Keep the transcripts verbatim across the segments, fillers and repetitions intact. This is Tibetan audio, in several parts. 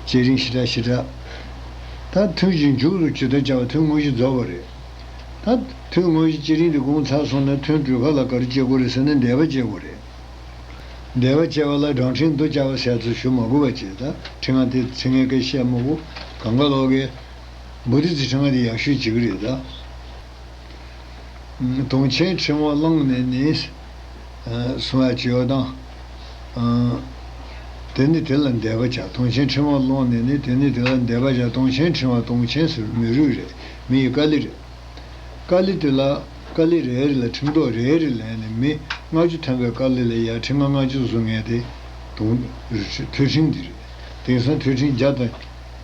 བསྐྱེད་རིམ་ཞེ་དྲག་ཞེ་དྲག་ད་ཐུན་གྱི་མཇུག་ཏུ་ཇི་ལྟར་བྱ་བ་ཐུན་དངོས་གཞི་རྫོགས་པ་རེད། ད་ཐུན་དངོས་གཞི་བསྐྱེད་རིམ་དེ་གོང་ཚར་སོང་ན་ཐུན་གྲོལ་ཁ་ལ་ག་རེ་བྱེད་དགོས་རེད་ཟེར་ན་འདས་པ་བྱེད་དགོས་རེད། འདས་པ་བྱེད་པ་ལ་བགྲང་ཕྲེང་མདོ་བྱ་བ་ཟེར་ཚུལ་ཞུ་མ་དགོས་པ་བྱས། ད་ཕྲེང་བ་དེ་ཚིག་ངན་སྐད་བཤད་མ་དགོས། གང་ག་ལོག་གི་བོ་དྷི་ཙི་ཕྲེང་བ་དེ་ཡག་ཤོས་བྱེད་ཀྱི་རེད་ད། དུང་ཆེན་ཕྲེང་བ་བླངས་ནས་ནི། གསུང་ཡ་བྱེད་ཡོད་དང་། དེ་ནི་དེ་ལ་འདས་པ་བྱ། དུང་ཆེན་ཕྲེང་བ་བླངས་ནས་ནི་དེ་ནི་དེ་ལ་འདས་པ་བྱ། དུང་ཆེན་ཕྲེང་བ། དུང་ཆེན་ཟེར་མི་རུས་རེད། མི་ཡི་ཀ་ལི་རེད། ཀ་ལི་དེ་ལ་ཀ་ལི་རེ་རེ་ལ་ཕྲེང་རྡོག་རེ་རེ་ལེན་ནས་མི་ལྔ་བཅུ་ཐམ་པའི་ཀ་ལི་ལ་ཡ་ཕྲེང་བ་ལྔ་བཅུ་བཟོ་མཁན་དེ་དུང་ཐོད་ཕྲེང་འདི་རེད། དེང་སང་ཐོད་ཕྲེང་བརྒྱ་དང་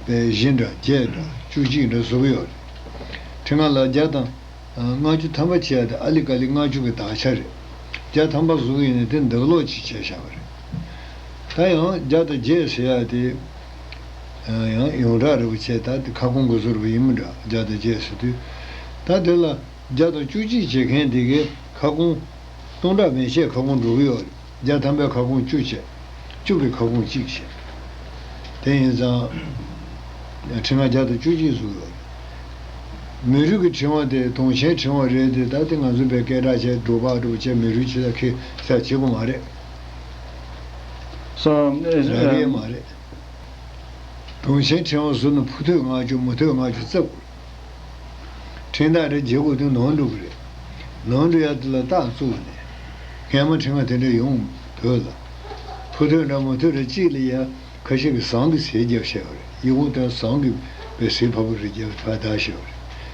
བཞི་འདྲ་བརྒྱད་འདྲ་བཅུ་གཅིག་འདྲ་བཟོ་གི་ཡོད་རེད། ཕྲེང་བ་ལ་བརྒྱ་དང་ལྔ་བཅུ་ཐམ་པ་བྱས་ཏེ་ཨ་ལི་ཀ་ལི་ལྔ་བཅུ་གི་དག་ཆ་རེད། བརྒྱ་ཐམ་པ་བཟོ་གི་ཡིན་ན་དེ་འདག་ལོག་ཅིག་བྱས་བཞག་པ་རེད། ད་ཡང་བརྒྱ་དང་བརྒྱད་ཟེར་ཡ་དེ། ཡང་ཡོངས་གྲགས་རེད་པ་བྱས། ད་དེ་ཁ་སྐོང་དགོས་ཚོད་རེད་པ་ཡིན་མི་འདྲ། བརྒྱ་དང་བརྒྱད་ཟེར་དུས། ད་དེ་ལ་བརྒྱ་དང་བཅུ་གཅིག་བྱེད་མཁན་དེ་གའི་ཁ་སྐོང་སྟོང་ཕྲག་མན་ཆད་ཁ་སྐོང་འགྲོ་གི་ཡོད་རེད། བརྒྱ་ཐམ་པའི་ཁ་སྐོང་བཅུ་བྱས། བཅུ་གི་ཁ་སྐོང་གཅིག་བྱས། དེ་ཡིན་ཙང་། ཕྲེང་བ་བརྒྱ་དང་བཅུ་གཅིག་བཟོས་ཡོད་རེད། མི་རུས་ཀྱི་ཕྲེང་བ་དེ་དུང་ཆེན་ཕྲེང་བ་རེད་དེ། ད་དེ་ང་ཚོ་བས་སྐད་གྲགས་བྱས་འབྲོག་པ་འགྲོ་བྱས་མི་རུས་ཆེ་ས་ཁེ་ས་བྱེད་དགོས་མ་རེད། So, རང་རེད་མ་རེད། དུང་ཆེན་ཕྲེང་བ་བཟོས་ན་ཕུ་ཐོད་ལྔ་བཅུ་མུ་ཐོད་ལྔ་བཅུ་བརྩེགས་དགོས། ཕྲེང་ཐག་རེ་བརྗེ་དགོས་དུས་ནོར་འགྲོ་གི་རེད། ནོར་འགྲོ་ཡ་དེ་ལ་རྟགས་བཙུགས་ནས། སྔས་མ་ཕྲེང་བ་དེ་འདྲ་ཡོང་བོད་ལ། ཕུ་ཐོད་འདྲ་མུ་ཐོད་རེ་གཅིག་ལ་ཡ་ཁ་ཤས་ཀྱིས་ཟངས་ཀྱི་ཟས་བརྒྱབ་བཞག་པ་རེད། ཡིད་འོང་དོན་ཟངས་ཀྱི་པའི་ཟས་ཕ་བུ་རེ་བརྒྱབ་ཕར་བདག་བཞག་པ་རེད།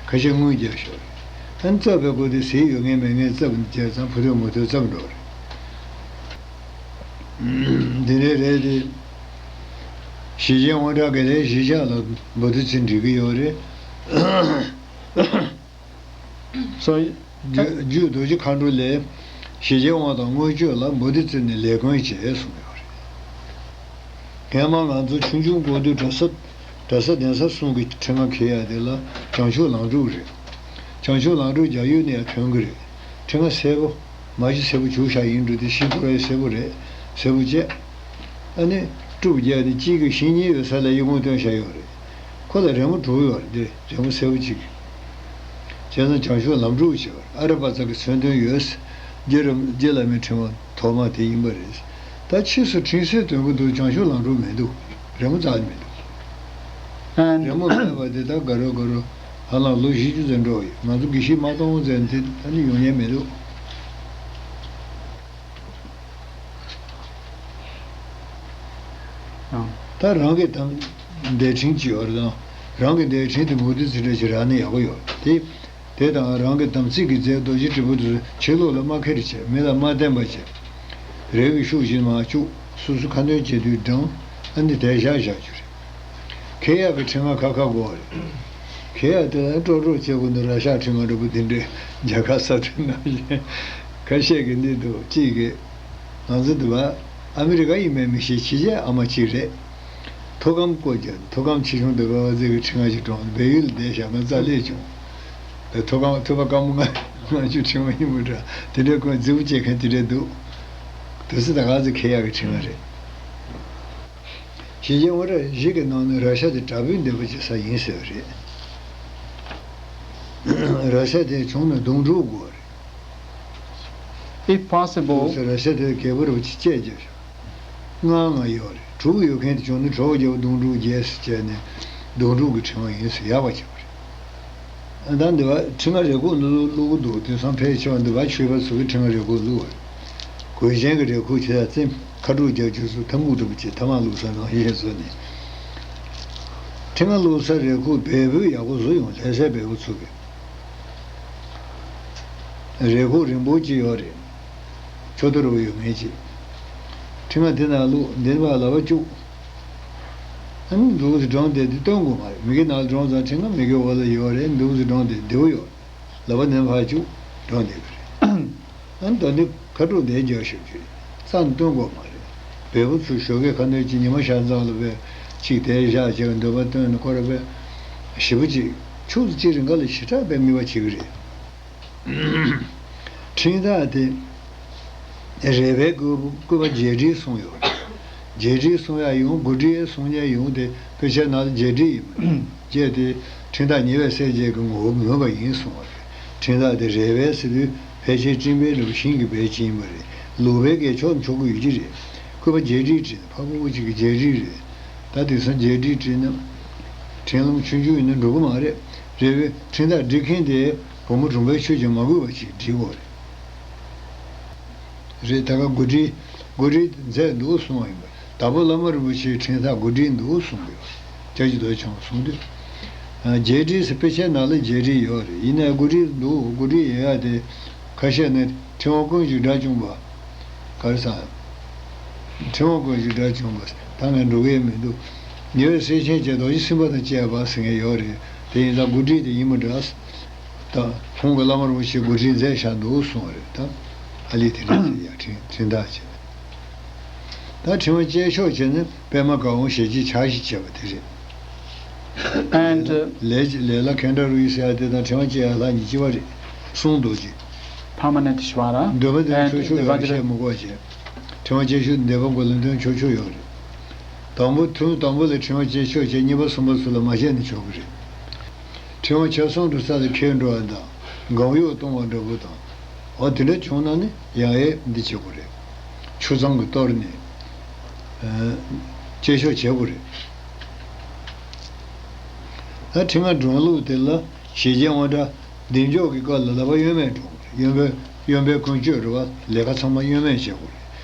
ཁ་ཤས་དངུལ་བརྒྱབ་བཞག་པ་རེད། ཨ་ནི་བཙབ་པའི་སྐོར་དེ་ཟས་ཡོད་ངེས་མེད་ངེས་བཙབ་ནས་བྱས་ཙང་ཕུ་ཐོད་མུ་ཐོད་བཙབ་འགྲོ་བ་རེད། འདི་འདྲའི་རེད་དེ། ཞི་རྒྱས་དབང་དྲག་གི་ལས་གཞིས་ཆགས་ལ་བོ་དྷི་ཙི་འགྲིག་གི་ཡོད་རེད། So, རྒྱུད་རྒྱུད་རྡོ་རྗེ་མཁའ་འགྲོ་ལས། ཞི་རྒྱས་དབང་དང་མངོན་སྤྱོད་ལ་བོ་དྷི་ཙི་ནས་ལས་མགོན་བྱས་གསུངས་ཡོད་རེད། སྔས་མ་ང་ཚོ་ཆུང་ཆུང་སྐབས་དུས་གྲྭ་ས་གྲྭ་ས་གདན་ས་གསུམ་གྱི་ཕྲེང་བ་འཁྱེར་ཡ་དེ་ལ་བྱང་ཆུབ་ལམ་སྒྲུབ་རེད། བྱང་ཆུབ་ལམ་སྒྲུབ་རྒྱ་ཡུལ་ནས་ཡང་ཐོན་གྱི་རེད། ཕྲེང་བ་སེར་པོ། མ་གཞི་སེར་པོ་བྱུག་བཞག་ཡིན་འགྲོ་དེ་ཤིང་ཕོར་པའི་སེར་པོ་རེད། སེར་པོ་བཅས། ཨ་ནི། དཀྲུག་རྒྱག་དེ་གཅིག་གི་ཤིང་ཉེ་ཡོད་ས་ལ་ཡིག་ངོ་སྟོན་བཞག་ཡོད་རེད། ཁོ་ལ་རི་མོ་དྲུག་ཡོད་རེད་དེ་རི་མོ་སེར་པོ་གཅིག་བྱས་ཙང་བྱང་ཆུབ་ལམ་སྒྲུབ་བྱས་པར་ཨ་ར་པ་ཙ་གི་མཚོན་དོན་ཡོད། རྗེ་ར་རྗེ་བླ་མའི་ཕྲེང་བ་ཐོག་མ་དེ་ཡིན་པ་རེད། ད་ཕྱིས་སུ་ཕྲེང་སེར་ཐོན་གི་འདུག་བྱང་ཆུབ་ལམ་སྒྲུབ་མི་འདུག་རི་མོ་རྩ་ནས་མི་འདུག And རི་མོ་མེད་པ་དེ་ད་དགའ་རོགས་དགའ་རོགས་ཧ་ལམ་ལོ་བཞི་བཅུ་ཙམ་འགྲོ་བ་ཡོད། ང་ཚོ་དགེ་བཤེས་མ་གཏོང་ཙམ་དེ་ད་ནི་ཡོང་ཉན་མི་འདུག་ཨང་། ད་རང་གི་དམ་བདེ་ཕྲེང་ཅིག་ཡོད་རེད་དང་། རང་གི་བདེ་ཕྲེང་དེ་མུ་ཏིག་ཙི་འདྲ་ཞིག་རག་ན་ཡག་པོ་ཡོད་དེ། དེ་དང་རང་གི་དམ་ཚིག་གི་རྫས་རྡོ་རྗེ་དྲིལ་བུ་དེ་ཚོ་ཕྱི་ལོགས་ལ་མ་ཁྱེར་བྱས། མི་ལ་མ་བསྟན་པ་བྱས། རས་ཀྱི་ཤུགས་ཀྱིས་མར་བཅུག་སོ་སོ་ཁ་འདོན་བྱེད་དུས་འགྲངས། ཨ་ནི་དེར་བཞག་བཞག་རྒྱུ་རེད། འཁྱེར་ཡག་གི་ཕྲེང་བ་ཁ་ཁ་དགོས་པ་རེད། འཁྱེར་ཡག་དེ་ལ་ཀྲོག་ཀྲོག་བྱེད་དགོས་འདུག་ར་ཤ་ཕྲེང་བ་འདྲ་པོ་དེ་འདྲས་རྒྱ་གར་ས་ཁྲ་ནང་བཞིན་ཁ་ཤས་ཀྱིས་འདི་འདུག་གཅིག་གིས། ང་ཚོ་འདི་བ་ཨ་མི་རི་ཀ་ཡིན་མིན་མི་ཤེས། ཕྱི་རྒྱལ་ཨ་མ་གཅིག་རེད། མཐོ་སྒང་བསྐོར་རྒྱག་མཐོ་སྒང་ཆེ་ཆུང་འདི་བ་བ་ཟེར་གི་ཕྲེང་བ་ཞིག་གྲོངས་བལ་ཡུལ་ལ་བསྡད་བཞག་ང་རྩ་སླེབས་བྱུང་། བའི་མཐོ་སྒང་མཐོ་པ་སྐར་མ་ལྔ་ལྔ་བཅུ་ཕྲེང་བ་ཡིན་པ་འདྲ་དེ་འདྲའི་ཁོས་རྫི་བོ་བྱེད་མཁན་དེ་འདྲས་འདུག་དེ་ཚོ་ད་ག་ཚོད་འཁྱེར་ཡག་གི་ཕྲེང་བ་རེད། ཞི་རྒྱས་དབང་དྲག་གཞི་གི་ནང་ནས་ར་ཤ་དེ་དྲག་པོའི་འདོད་པ་བྱེད་ས་ཡིན་ཟེར་བ་རེད། ར་ཤ་དེ་བྱུང་ན་མདུང་དྲུག་དགོས་རེད། If possible, དུས་ཚོད་ར་ཤ་དེ་རྒྱལ་པོ་རུ་ཅིག་བཅད་རྒྱབ་ཤག་ལྔ་ལྔ་ཡོད་རེད། དྲུག་ཡོད་མཁན་དེ་བྱུང་ན་གྲོགས་རྒྱལ་པོ་མདུང་དྲུག་རྒྱས་སུ་བྱས་ནས་མདུང་དྲུག་གི་ཕྲེང་བ་ཡིན་ཟེར་ཡག་པ་བྱེད་པ་རེད། ད་འདི་བ་ཕྲེང་བ་རེ་སྐོར་བླུག་བླུག་གི་འདུག་དེང་སང་ཕལ་ཆེ་བ་འདི་བ་ཆོས་པ་ཚོ་གི་ཕྲེང་བ་རེ་སྐོར་བླུག་བ། གོས་ཆེན་གྱི་རེ་སྐོར་བྱེད་ཡ་རྩེ་ཁ་དྲུག་རྒྱབ་རྒྱུ་ཚོ་ཐ་མུག་འདྲ་པོ་བྱེད། ཐ་མག་བླུག་ས་ནང་བཞིན་བཟོས་ནས། ཕྲེང་བ་བླུག་ས་རེ་སྐོར་བལ་པོས་ཡག་པོ་བཟོ་ཡོང་། ལྷ་སའི་བལ་པོ་ཚོ་གི་རེ་སྐོར་རིང་པོ་ཅིག་ཡོད་རེད། མཆུ་ཏོ་རུ་ཡོད་ངེས་ཅིག་ཕྲེང་བ་དེ་ནང་བླུག་འདི་བ་ལ་བ་བཅུག་ཨ་ནི་འདུག་སེ་སྒྲོན་དེ་འདི་སྟོན་དགོས་མ་རེད། མི་གི་ནང་ལ་སྒྲོན་ཙང་ཕྲེང་བ་མི་གི་འོག་ལ་ཡོད་རེད། འདུག་སེ་སྒྲོན་དེ་འདིའུ་ཡོད་རེད། ལ་བ་ནས་ཕར་བཅུག་སྒྲོན་དེ་གི་རེད། ཨ་ནི་ད་འདི་ཁ་དྲུག་འདི་འཇོག་ཤོག་རྒྱུ་རེད། རྩ་ནས་སྟོན་དགོས་མ་རེད། བལ་པོ་ཚོ་ཞོགས་ཀས་ཁ་འདོན་གྱི་ཉི་མ་ཤར་ཙམ་ལ་བས་གཅིག་དེ་བཞག་བྱས་འདོད་པ་སྟོན་ནས་ཁོ་ར་བས་ཞེ་པོ་ཅིག་ཕྱུགས་ཚོ་གཅིག་རིང་ག་ལ་ཞེ་དྲག་པའི་མི་བ་བྱེད་གི་རེད། ཕྲེང་ཐག་དེ་རས་པའི་བཀོད་པ་བརྒྱད་ཁྲིར་གསུངས་ཡོད་རེད། རྗེས་འབྲེལ་གསུང་ཡ་ཡོང་། དགུ་འབྲེལ་གསུང་ཡ་ཡོང་། དེ་དཔེ་ཆའི་ནང་ལ་རྗེས་འབྲེལ་ཡིན་པ་རེད། རྗེས་དེ་ཕྲེང་ཐག་ཉེ་བའི་སྲས་བཅས་ཀྱི་ངོ་བོ་མོས་པ་ཡིན་གསུང་བ་རེད། ཕྲེང་ཐག་དེ་རེ་བའི་ཟེར་དུས་ཕལ་ཆེར་སྤྲིན་པའི་ལུགས་ཤིང་གི་བེད་ཅིག་ཡིན་པ་རེད། ལུག་བལ་གྱི་ཕྱོགས་འཆོག་གི་ཡོད་ཀྱི་རེད། སྐུད་པ་རྗེས་འབྲེལ་བྲིས་ནས་ཕ་བུ་བུ་གཅིག་གི་རྗེས་འབྲེལ་རེད། ད་དེང་སང་རྗེས་འབྲེལ་བྲིས་ན་ཕྲེང་ལམ་ཆུང་ཆུང་ཡིན་ན་འགྲོ་གི་མ་རེད། རེ་བའི་ཕྲེང་ཐག་སྒྲིག་མཁན་དེ་བུ་མོ་གྲོང་པའི་ཆོས་ཀྱིས་མ་གོས་པ་ཅིག་སྒྲིག་དགོས་རེད། རེད། ད་ག་དགུ་སྒྲིལ། དགུ་སྒྲིལ་མཛད་འདུག་གསུང་བ་ཡིན་པ། དྭགས་པོ་བླ་མ་རིན་པོ་ཆེའི་ཕྲེང་ཐག་དགུ་སྒྲིལ་འདུག་གསུང་གི་ཡོད། སྐྱབས་རྗེ་རྡོ་རྗེ་འཆང་གསུང་དུས། རྗེས་འབྲེལ་ཟེར་དཔེ་ཆའི་ནང་ལ་རྗེས་འབྲེལ་ཡོད་རེད། ཡིན་ནའི་དགུ་སྒྲིལ་འདུག་དགུ་སྒྲིལ་ཡོད་ཡ་དེ་ཁ་ཤས་ནི་ཕྲེང་བ་ཀུན་གཞི་དགྲ་བཅོམ་པ། ག་རེ་ཟེར། ཕྲེང་བ་ཀུན་གཞི་དགྲ་བཅོམ་པ། ད་ངས་འགྲོ་གི་མི་འདུག་ཉེ་བའི་སྲས་ཆེན་བཅས་རྡོ་རྗེ་སེམས་དཔའ་དང་བཅས་པ་ཟེར་མཁན་ཡོད་རེད། དེ་ཡིན་ཙང་དགུ་སྒྲིལ་དེ་ཡིན་པ་འདྲ། ད་ཁོང་གི་བླ་མ་རིན་པོ་ཆེས་དགུ་སྒྲིལ་མཛད་བཞག་འདུག་གསུངས་པ་རེད། ད་ཨ་ལས་དེ་འདྲ་བྱས་ཡ་ཕྲེང་ཕྲེང་ཐག་བྱས། ད་ཕྲེང་བ་བཅད་ཤོག་བྱས་ནས་པདྨ་གར་འོང་ཞལ་གྱིས་བྱ་ཞིག་བྱས་པ་དེ་རེད། And uh, ལས་ལས་ལ་ཁེ་འདྲ་རུ་ཡི་ཟེར་ཡ་དེ་དང་ཕྲེང་བ་བཅད་ཡ་ལྷག་གཉིས་གཅིག་པ་རེད། གསུང་རྡོ་རྗེ། Permanent ཤི་བ་ར། འདོད་པ་དེ་And ཆོག་ཆོག་ཡོད་རེད། བཤད་མི་དགོས་བྱས། ཕྲེང་བ་བཅད་ཤོག་འདོད་པ་མགོ་ལ་འདོན་ཆོག་ཆོག་ཡོད་རེད། དང་པོ་ཐུན་དང་པོ་ལ་ཕྲེང་བ་བཅད་ཤོག་བྱས། གཉིས་པ་གསུམ་པ་ཚོ་ལ་མ་བྱས་ནས་ཆོག་གི་རེད། ཕྲེང་བ་ཆ་གསུམ་དུ་ས་ལ་ཁེལ་འགྲོ་བ་དང་། སྒང་གཡོགས་གཏོང་བ་འདྲ་པོ་དང་། འོ་དེ་འདྲ་བྱུང་ན་ནི་ཡང་ཡང་འདི་བྱེད་དགོས་རེད། ཆུ་གཙང་གིས་གཏོར་ནས་བཅད་ཤོག་བྱེད་དགོས་རེད། ད་ཕྲེང་བ་སྒྲུང་ལུགས་དེ་ལ་ཞེས་བྱའི་དབང་སྒྲ་བདེ་མཆོག་གི་སྐབས་ལ་ལག་པ་གཡོན་མས་སྒྲུང་། གཡོན་པའི་གཡོན་པའི་ཀུན་སྤྱོད་རེད་བ། ལས་ཀ་ཚང་མ་གཡོན་མས་བྱེད་དགོས་རེད།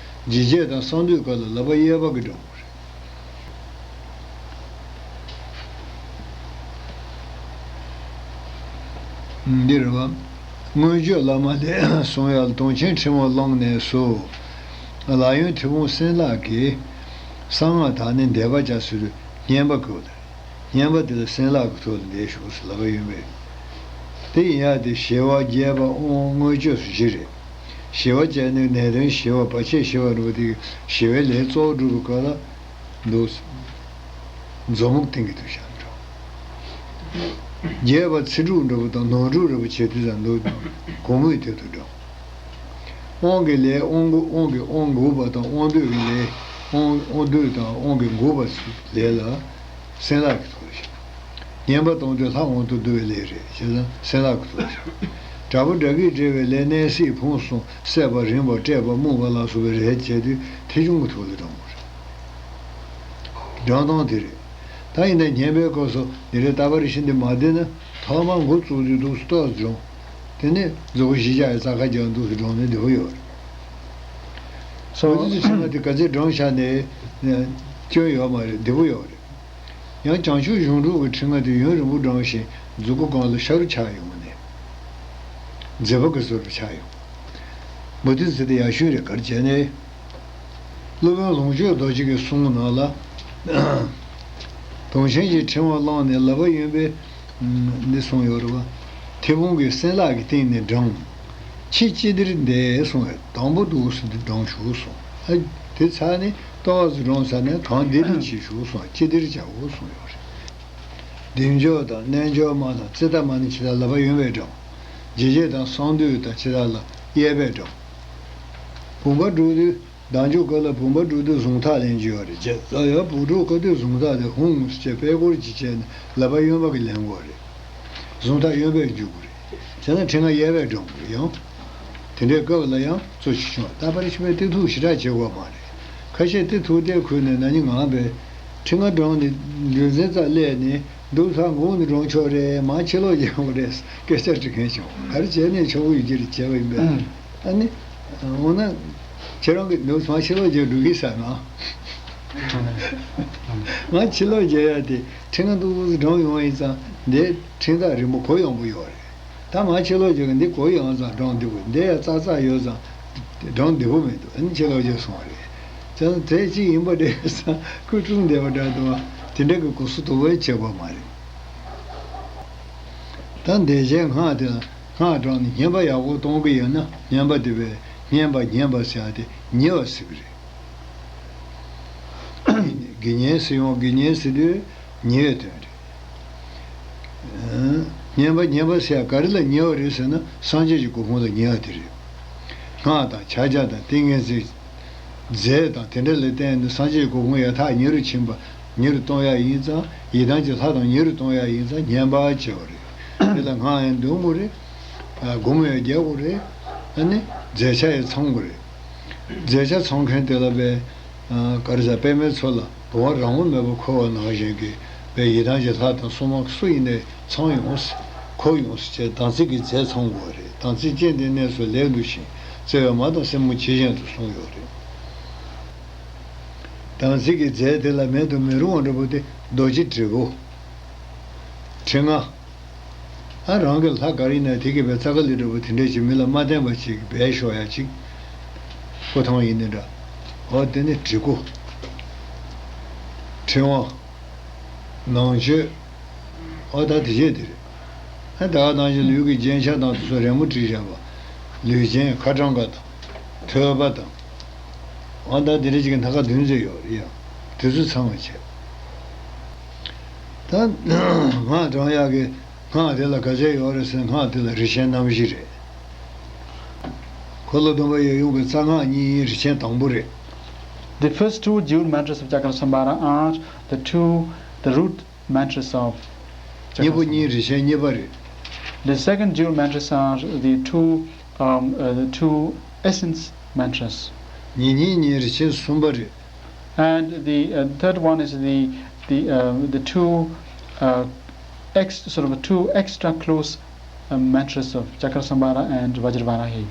འཇིགས་བྱེད་དང་གསང་འདུས་སྐབས་ལ་ལག་པ་གཡས་པ་གིས་སྒྲུང་། འདིར་བ། མངོན་སྤྱོད་བླ་མ་ལས་གསུང་ཡང་དུང་ཆེན་ཕྲེང་བ་བླངས་ནས་སུ། ལག་གཡོན་མཐེ་བོང་སྲིན་ལག་གིས། གསང་སྔགས་དག་ནི་བཟླས་པ་བྱ་ཟེར་དུས་བསྙེན་པ་བཀོད་ལ། བསྙེན་པ་དེ་ལ་སྲིན་ལག་གི་ཐོག་ལ་བཟླས་བཞུགས་སུ་ལག་པ་གཡོན་པས། དེ་ཡིན་ཡ་དེ་ཞི་བ་རྒྱས་པ་དབང་མངོན་སྤྱོད་སུ་བཞི་རེད། ཞི་བ་བྱས་ནས་ནད་གདོན་ཞི་བ་བར་ཆད་ཞི་བ་འགྲོ་དེ་ཞི་བའི་ལས་གཙོ་བོ་སྒྲུབ་པའི་སྐབས་ལ། འདུག་མཛོ་མོ་སྟེང་གི་དུ་ཞབས་འགྲོ། རྒྱས་པ་ཚེ་སྒྲུབ་འགྲོ་བ་དང་ནོར་སྒྲུབ་རེ་བ་བྱེད་དུས་ཙམ་འདུག་གོང་མའི་དུས་སུ་འགྲོ། དབང་གི་ལས་དབང་འགུག་དབང་གི་དབང་འགུག་པ་དང་དབང་སྡུད་ཀྱི་ལས། དབང་དབང་སྡུད་དང་དབང་གི་འགུག་པ་ལས་ལ་སྲིན་ལག་གི་ཐོག་ཞིག་བསྙེན་པ་གཏོང་དུས་ལྷ་དབང་དུ་བསྡུ་བའི་ལས་རེད། བྱས་ཙང་སྲིན་ལག་གི་ཐོག་ཞིག་དྲག་པོ་དགྲ་བགེགས་བསྒྲལ་བའི་ལས་མནན་བསྲེག་ཕུང་གསུམ་བསད་པ་རིམ་པ་བསྐྲད་པ་རྨུགས་པ་ལ་སོགས་པའི་ལས་བྱེད་དུས་མཐེ་ཆུང་གི་ཐོག་ལ་འགྲོ་དགོས་རེད། འགྲོ་སྟངས་དེ་རེད། ད་ཡིན་ན་བསྙེན་པའི་སྐབས་སུ་འདི་རེད། རྟ་བར་ཤིན་ཏུ་མ་བདེ་ན་ཐོག་མར་འགོ་བཙུགས་དུས་འདུག་སེ་ཏོག་ཙམ་སྒྲུང་། དེ་ནས་མཛུབ་གུ་བཞི་ཆ་ཡི་རྩ་ཁ་རྒྱག་འདུག་སེ་སྒྲུང་ནི་བདེ་པོ་ཡོད་རེད། སོ་འོ་དེ་ཚོ་ཕྱི་མ་དེ་ག་ཚོད་སྒྲུང་བཞག་ནས་སྐྱོན་ཡོད་མ་རེད། བདེ་པོ་ཡོད་རེད། ཡང་བྱང་ཆུབ་གཞུང་ལུགས་ཀྱི་ཕྲེང་བ་དེ་ཡུན་རིང་པོ་བགྲངས་ཤིང་མཛུབ་གུ་སྒང་ལ་ཤ་རུ་ཆགས་ཡོང་བ་ནས། མཛེས་པ་གི་བཟོ་རུ་ཆགས་ཡོང་། མུ་སྟེགས་ཚེ་འདི་ཡག་ཤོས་རེད། ག་རེ་བྱས་ནས། སློབ་དཔོན་ལོངས་སྤྱོད་རྡོ་རྗེ་གི་གསུང་ནང་ལ། དུང་ཆེན་གྱི་ཕྲེང་བ་བླངས་ནས་ལག་པ་གཡོན་པས་འདི་གསུངས་ཡོད་རེད་བ། མཐེ་བོང་གི་སྲིན་ལག་གི་སྟེང་ནས་བགྲངས། ཁྱེད་ཅི་བདེར་འདས་གསུངས་པས་དང་པོ་འདུག་སེ་འདི་བགྲངས་བཞུགས་གསུངས། ཨ། དེ་ཚར་ནས་ཏོག་ཙམ་བགྲངས་ཚར་ནས་གང་བདེ་བདེ་བྱེད་བཞུགས་གསུངས། ཅི་བདེར་བྱའོ་གསུངས་ཡོད་རེད། བདེ་མཆོག་དང་རྣལ་འབྱོར་མ་དང་ཙིཏྟ་མ་ནི་ཇི་ལྟར་ལག་པ་གཡོན་པས་བགྲངས། འཇིགས་བྱེད་དང་གསང་འདུས་དང་ཇི་ལྟར་ལ་གཡས་པས་བགྲངས། བུམ་པ་སྒྲུག་དུས་བདག་འཇུག་སྐབས་ལ་བུམ་པ་སྒྲུག་དུས་གཟུངས་ཐག་ལེན་རྒྱུ་ཡོད་རེད། བྱས་ཙང་ཡང་བུམ་སྒྲུག་སྐབས་དུས་གཟུངས་ཐག་དེ་ཧཱུྃ་ཟེར་བྱས་པད་སྐོར་གྱིས་བྱས་ནས་ལག་པ་གཡོན་པ་གིས་ལེན་དགོས་རེད། གཟུངས་ཐག་གཡོན་པས་འཇུག་དགོས་རེད། བྱས་ན་ཕྲེང་བ་གཡས་པས་བགྲངས་དགོས་རེད། ཡང་དེ་འདྲའི་སྐབས་ལ་ཡང་གཙོ་ཆེ་ཆུང་། རྟ་བར་ཤིན་ཏུ་དེ་ཐུགས་ཞེ་དྲག་བྱེད་དགོས་མ་རེད། ཁ་ཤས་དེ་ཐུགས་གཏད་ཁུལ་ནས་ན་ནིང་ང་བས་ཕྲེང་བ་བགྲངས་ནས་ལུས་འཛིན་རྩ་སླེབས་ནས་འདུག་ས་འགུག་ནས་བགྲངས་ཆོག་རེད། མ་ཕྱི་ལོགས་རྒྱག་དགོས་རེད། སྐད་ཆ་འདྲི་མཁན་བྱུང་། ག་རེ་བྱས་ནས་ཆོག་གི་ཡོད་ཀྱི་རེད་བྱས་པ་ཡིན་པས། ཨ་ནི། འོ་ན། ཁྱེད་རང་གིས་འདུག་མ་ཕྱི་ལོགས་རྒྱག་འགྲོ་གི་ཟེར་ན། ང་ཕྱི་ལོགས་རྒྱག་ཡ་དེ་ཕྲེང་བ་འདུག་བགྲངས་ཡོང་བ་ཡིན་ཙང་འདི་ཕྲེང་ཐག་རིང་པོ་གོ་ཡོང་པོ་ཡོད་རེད། ད་མ་ཕྱི་ལོགས་རྒྱག་གི་འདི་གོ་ཡོང་ཙང་བགྲངས་བདེ་པོ། འདི་ཡ་ཙག་ཙག་ཡོད་ཙང་བགྲངས་བདེ་པོ་མི་འདུག་ཨ་ནི་ཕྱི་ལོགས་རྒྱག་སོང་བ་རེད། བྱས་ཙང་དེ་གཅིག་ཡིན་པ་རེད་ཙང་སྐུ་དྲུང་བདེ་བ་འདྲ་འདུག་བ། དེ་འདྲ་གི་གོ་ས་དོ་བའི་བྱེད་དགོས་མ་རེད། ད་འདས་ཆེན་སྔགས་དེ་ལ་སྔགས་བགྲངས་ནས་བསྙེན་པ་ཡག་པོ་གཏོང་གི་ཡོད་ན་བསྙེན་པ་དེ་བས་བསྙེན་པ་བསྙེན་པ་ཟེར་ཡ་དེ་ཉེ་བ་ཟེར་གི་རེད། དགེ་བསྙེན་ཟེར་ཡོང་། དགེ་བསྙེན་ཟེར་དུས་ཉེ་བའི་དོན་རེད། བསྙེན་པ་བསྙེན་པ་ཟེར་ཡ་ག་རེ་ལ་ཉེ་བ་རེད་ཟེར་ན་སངས་རྒྱས་ཀྱི་གོ་འཕང་ལ་ཉེ་བ་དེ་རེད། སྔགས་དང་ཕྱག་རྒྱ་དང་ཏིང་ངེ་འཛིན། རྫས་དང་དེ་འདྲ་ལ་བརྟེན་ནས་སངས་རྒྱས་ཀྱི་གོ་འཕང་ཡང་དག་ཉེ་རུ་ཕྱིན་པ་ཉེ་རུ་གཏོང་ཡ་ཡིན་ཙང་། ཡི་དམ་གྱི་ལྷ་དང་ཉེ་རུ་གཏོང་ཡ་ཡིན་ཙང་བསྙེན་པ་བྱེད་པ་རེད། དེ་ལ་སྔགས་ཡང་འདོན་དགོས་རེད། སྒོམ་ཡང་རྒྱག་དགོས་རེད། ཨ་ནི་རྫས་ཆ་ཡང་ཚང་དགོས་རེད། རྫས་ཆ་ཚང་མཁན་དེ་ལ་བས། ག་རེ་ཟེར། པདྨའི་མཚོ་ལ་བུམ་པ་རང་དབང་མེད་པར་འཁོར་བ་ནང་བཞིན་གྱི་བས་ཡི་དམ་གྱི་ལྷ་དང་སྲུང་མ་སུ་ཡིན་ནའི་ཚང་ཡོང་སྲིད། འཁོར་ཡོང་སྲིད་ཅེས་དམ་ཚིག་གི་རྫས་ཚང་དགོས་རེད། དམ་ཚིག་ཅན་དེ་གནས་སུ་ལེགས་འདུ་ཞིང་བརྩེ་བའི་མ་དང་སེན་མོ་ཇི་བཞིན་དུ་གསུངས་ཡོད་རེད། དམ་ཚིག་གི་རྫས་དེ་ལ་མེད་དུ་མི་རུང་བ་འདྲ་པོ་དེ་རྡོ་རྗེ་དྲིལ་བུ། དྲི་ང་། ཨ། རང་གི་ལྷ་ག་རེ་ཡིན་ན་དེ་གི་བའི་ཙ་ག་ལི་འདྲ་པོ་དེ་འདྲས་ཅིག་མི་ལ་མ་བརྟེན་པ་ཅིག་སྦས་ཤོག་ཡ་ཅིག་སྤུ་ཐང་ཡིན་ནི་འདྲ། འོ་དེ་ནི་དྲིལ་བུ། དྲི་བ། ནང་མཆོད། འོ་ད་དེ་བྱས་དེ་རེད། ཨ། ད་ག་ནང་བཞིན་ལུས་ཀྱི་རྒྱན་ཆ་དང་དེ་ཚོ་རན་མོ་བྲིས་བཞག་པ། ལུས་རྒྱན་ཁ་གྲངས་ཀ་དང་། ཐོད་པ་དང་། འོ་ད་དེ་འདྲས་ཅིག་གི་སྣ་ཁ་བདུན་ཙམ་ཡོད་རེད་ཡ། དེ་ཚོ་ཚང་བ་བྱས། ད་སྔགས་བགྲང་ཡག་གི་སྔགས་དེ་ལ་ག་ཚད་ཡོད་རེད་ཟེར་ན། སྔགས་དེ་ལ་རིན་ཆེན་རྣམ་བཞི་རེད། འཁོར་ལོ་སྡོམ་པ་ཡབ་ཡུམ་གྱི་རྩ་སྔགས་གཉིས་རིན་ཆེན་དང་པོ་རེད། The first two jewel mantras of Chakra Samvara are the two, the root mantras of Chakra Samvara. གཉིས་པོ་གཉིས་རིན་ཆེན་གཉིས་པ་རེད། The second jewel mantras are the two, um, uh, the two essence mantras. གཉིས་གཉིས་གཉིས་རིན་ཆེན་གསུམ་པ་རེད། And the, uh, third one is the, the, uh, the two, uh, ex-, sort of two extra close, uh, mantras of Chakra Samvara and Vajravarahi.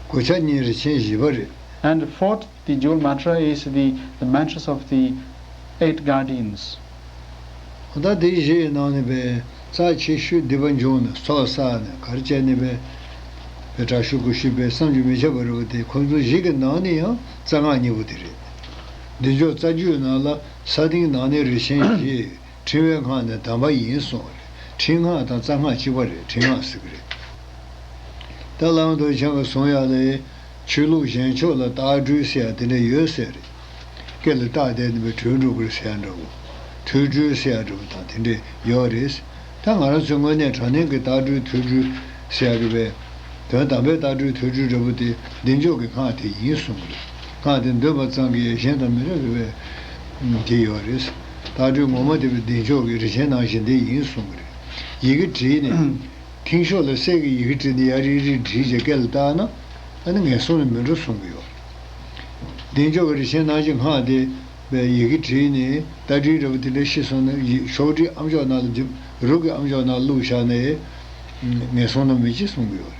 གོ་ཆ་གཉིས་རིན་ཆེན་བཞི་པ་རེད། And fourth, the jewel mantra is the, the mantras of the eight guardians. ད་དེ་བཞི་ཡི་ནང་ནས་པའི་རྩ་ཆེ་ཤོས་སྡིག་པ་འཇོམས་ནས་ཚོགས་བསགས་ནས་ག་རེ་བྱས་ནས་པའི་པའི་དྲག་ཤུལ་དགུ་ཤུལ་པའི་བསམ་གྱིས་མི་ཁྱབ་པ་རེད་པ། དེ་ཁོ་ཚོ་བཞི་གི་ནང་ནས་ཡང་རྩ་སྔགས་གཉིས་པོ་དེ་རེད། བདེ་མཆོག་རྩ་རྒྱུད་ནང་ལ་ས་སྟེང་ནང་ནས་རིན་ཆེན་བཞི། ཕྲེང་བའི་སྔགས་ནི་དམ་པ་ཡིན་གསུངས་པ་རེད། ཕྲེང་སྔགས་དང་རྩ་སྔགས་གཅིག་པ་རེད། ཕྲེང་སྔགས་ཟེར་གི་རེད། ད་བླ་མ་རྡོ་རྗེ་འཆང་གིས་གསུང་ཡག་ལ། ཆོས་ལུགས་གཞན་ཕྱོགས་ལ་རྟགས་སྒྲོལ་ཟེར་ཡག་དེ་འདྲ་ཡོད་ཟེར་རེད། སྐེ་ལ་རྟགས་བསྡད་ནས་པའི་གྲོལ་འགྲོ་གི་རེད་ཟེར་ཡག་འདྲ་བོ། ཐོས་གྲོལ་ཟེར་ཡག་འདྲ་བོ་དང་དེ་འདྲ་ཡོད་རེད། ད་ང་རང་ཚོའི་དངོས་གནས་དྲང་གནས་ཀྱི་རྟགས་སྒྲོལ་ཐོས་གྲོལ་ཟེར་ཡག་གི་པའི། དོན་དམ་པའི་རྟགས་སྒྲོལ་ཐོས་གྲོལ་འདྲ་བོ་དེ་བདེ་མཆོག་གི་སྔགས་དེ་ཡིན་གསུངས་གི་རེད། སྔགས་དེ་འདོན་པ་ཙམ་གྱིས་གཞན་དང་མི་འདྲ་བའི་དེ་ཡོད་རེད། རྟགས་སྒྲོལ་ངོ་མ་དེ་བདེ་མཆོག་གི་རིན་ཆེན་ནང་བཞིན་དེ་ཡིན་གསུངས་གི་རེད། ཡི་གེ་བྲིས་ནས། མཐིང་ཤོག་ལ་གསེར་གྱི་ཡི་གེ་བྲིས་ནས་ཡར་རིལ་རིལ་བྲིས་བྱས་སྐེ་ལ་བཏགས་ན། ཨ་ནི་ངན་སོང་ལ་མི་འགྲོ་གསུང་གི་ཡོད། བདེ་མཆོག་གི་རིན་ཆེན་སྣང་བཞི་སྔགས་དེ་བའི་ཡི་གེ་བྲིས་ནས་རྟ་དྲེལ་འདྲ་བོ་དེ་འདྲ་ཤི་སོང་ན། ཡི་ཤོག་དྲིལ་ཨ་མཆོག་ནང་ལ་འཇིབ། རུ་གི་ཨ་མཆོག་ནང་བླུགས་བཞག་ནས་ངན་སོང་ལ་མི་སྐྱེ་གསུང་གི་ཡོད།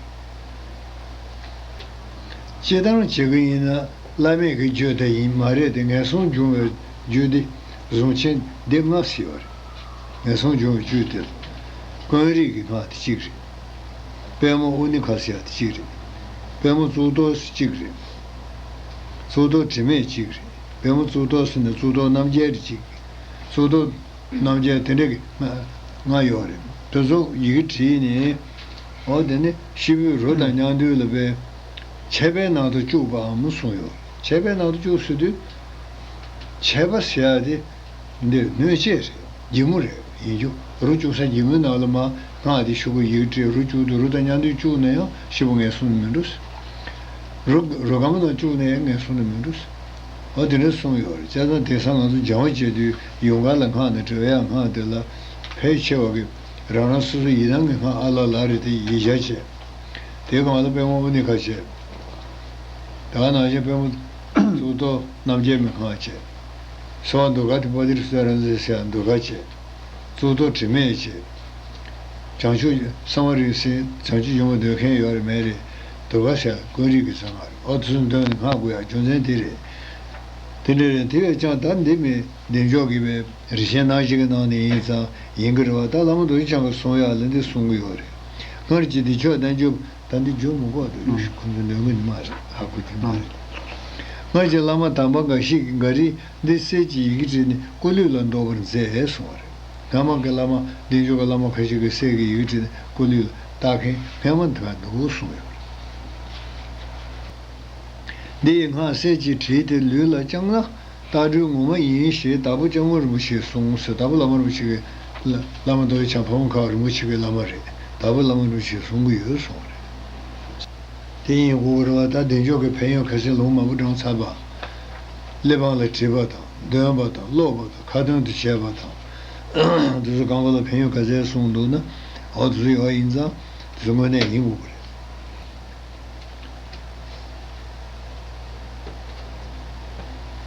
སྤྱིར་བཏང་བྱེད་ཀྱི་ཡིན་ན། བླ་མེད་ཀྱི་རྒྱུད་དེ་ཡིན་མ་རེད་དེ། ངན་སོང་སྦྱོང་བའི་རྒྱུད་དེ་གཟུངས་ཆེན་སྡེ་ལྔ་ཟེར་བ་རེད། ངན་སོང་སྦྱོང་བའི་རྒྱུད་དེ་ལ་ཀུན་རིག་གི་སྔགས་དེ་གཅིག་རེད། པདྨོ་ཨུ་ནི་ཁ་ཟེར་ཡ་དེ་གཅིག་རེད། པདྨོ་གཙུག་ཏོར་ཟེར་གཅིག་རེད། གཙུག་ཏོར་དྲི་མེད་གཅིག་རེད། པདྨོ་གཙུག་ཏོར་ཟེར་ནས་གཙུག་ཏོར་རྣམ་རྒྱལ་རེད་གཅིག། གཙུག་ཏོར་རྣམ་རྒྱལ་དེ་འདྲ་གི་ལྔ་ཡོད་རེད། དེ་ཚོ་ཡི་གེ་བྲིས་ནས། འོ་དེ་ནི་སྐྱེས་བུའི་རོ་དང་མཉམ་འདུས་ལ་པའི་ཆད་པའི་ནང་དུ་བཅུག་པའམ་གསུངས་ཡོད། ཆད་པའི་ནང་དུ་བཅུག་ཟེར་དུས། ཆད་པ་ཟེར་ཡ་དེ་འདི་སྣོད་སྤྱད་རེད། སྒྱིད་མོ་རེད། ཡིན་རྒྱུ་རོ་བཅུག་ས་སྒྱིད་མོའི་ནང་ལ་མར་སྔགས་དེ་ཤོག་གུ་ཡི་གེ་བྲིས་རོ་བཅུག་དུས། རོ་དང་མཉམ་དུ་བཅུག་ན་ཡང་སྐྱེས་བུ་ངན་སོང་ལ་མི་འགྲོ། རོ་རོ་སྒམ་ནང་བཅུག་ན་ཡང་ངན་སོང་ལ་མི་འགྲོ། འོ་དེ་འདྲ་གསུངས་ཡོད་རེད། བྱས་ཙང་དེང་སང་ང་ཚོ་སྦྱང་བ་བྱེད་དུས་ཡུངས་ཀར་ལ་སྔགས་དང་འབྲེལ་བའི་སྔགས་དེ་ལ་ཕལ་ཆེ་བ་གིས་རང་རང་སོ་སོའི་ཡི་དམ་གྱི་སྔགས་ཨ་ལ་ལ་རེ་དེ་ཡིག་བརྒྱ་བྱས། དེའི་སྒང་ལ་པདྨོ་ཨུ་ནི་ཁ་བྱས། ད་ག་ནང་བཞིན་པདྨོ་གཙུག་ཏོར་རྣམ་རྒྱལ་མའི་སྔགས་བྱས། སྭ་བ་དུརྒ་ཏེ་པ་ཏི་རུ་ཙ་ར་ཛི་ཟེར་ཡ་དུརྒ་བྱས། གཙུག་ཏོར་དྲི་མེད་བྱས། བྱང་ཆུབ་གསང་བ་རིག་འཛིན་བྱང་ཆུབ་ཇོ་མོ་འདོན་མཁན་ཡོད་རེད་མེད་རེད། དུརྒ་ཟེར་ཡ་ཀུན་རིག་གི་གསང་སྔགས་རེད། འོ་དེ་ཚོ་འདོན་ནས་སྔགས་དགོས་ཡ་རྒྱུ་མཚན་དེ་རེད། དེ་འདྲ་རེད། དེ་བས་ཀྱང་ད་འདི་མི་བདེ་མཆོག་གི་བའི་རིན་ཆེན་སྣང་བཞི་གི་ནང་ནས་ཡིན་ཙང་ཡིན་གྱི་རེད་བ། ད་བླ་མ་རྡོ་རྗེ་འཆང་གིས་གསུང་ཡག་ལ་འདི་གསུང་གི་ཡོད་རེད། སྔར་གྱི་བདེ་མཆོག་རྣལ་འབྱོར། ད་འདི་བརྗོད་མི་དགོས་འདུག་ཡོད་ཤི། ཁོང་ཚོ་འདོན་གི་ནི་མ་རེད། ཧ་གོ་གི་མ་རེད། སྔར་གྱི་བླ་མ་དམ་པ་འགའ་ཞིག་གིས་འགའ་རེས་འདི་གསེར་གྱི་ཡི་གེ་བྲིས་ནས་སྐུ་ལུས་ལ་འདོགས་པར་མཛད་གསུངས་པ་རེད། སྔ་མ་གི་བླ་མ་བདེ་མཆོག་གི་བླ་མ་ཁ་ཤས་ཀྱིས་གསེར་གྱི་ཡི་གེ་བྲིས་ནས་སྐུ་ལུས་ལ་བཏགས་མཁན་སྔ་མ་འདི་ག་འདུག་གསུངས་ཡོད་པ་རེད། འདི་ཡི་སྔགས་གསེར་གྱིས་བྲིས་ཏེ་ལུས་ལ་བཅངས་ན། རྟགས་སྒྲོལ་ངོ་མ་ཡིན་ཞེས་དྭགས་པོ་སྐྱབས་མགོན་རིན་པོ་ཆེས་གསུངས་ཟེར། དྭགས་པོ་བླ་མ་རིན་པོ་ཆེ་གི་བླ་བླ་མ་རྡོ་རྗེ་འཆང་ཕ་བོང་ཁ་རིན་པོ་ཆེ་གི་བླ་མ་རེད། དྭགས་པོ་བླ་མ་རིན་པོ་ཆེས་གསུང་གི་ཡོད་གསུངས་པ་རེད། དེ་ཡིན་དགོས་ཀྱི་རེད་བ། ད་བདེ་མཆོག་གི་ཕན་ཡོན་ཁ་སང་ལུང་མང་པོ་བགྲངས་ཚར་བ། གླེགས་བམ་ལ་བྲིས་པ་དང་འདོན་པ་དང་ཀློག་པ་དང་ཁ་ཏོན་དུ་བྱས་པ་དང་། དེ་ཚོ་གང་ག་ལ་ཕན་ཡོན་ག་ཚད་གསུངས་འདུག་ན། འོ་དེ་ཚོ་ཡོད་ཡིན་ཙང་དེ་ཚོ་དངོས་གནས་ཡིན་དགོས་པ་རེད།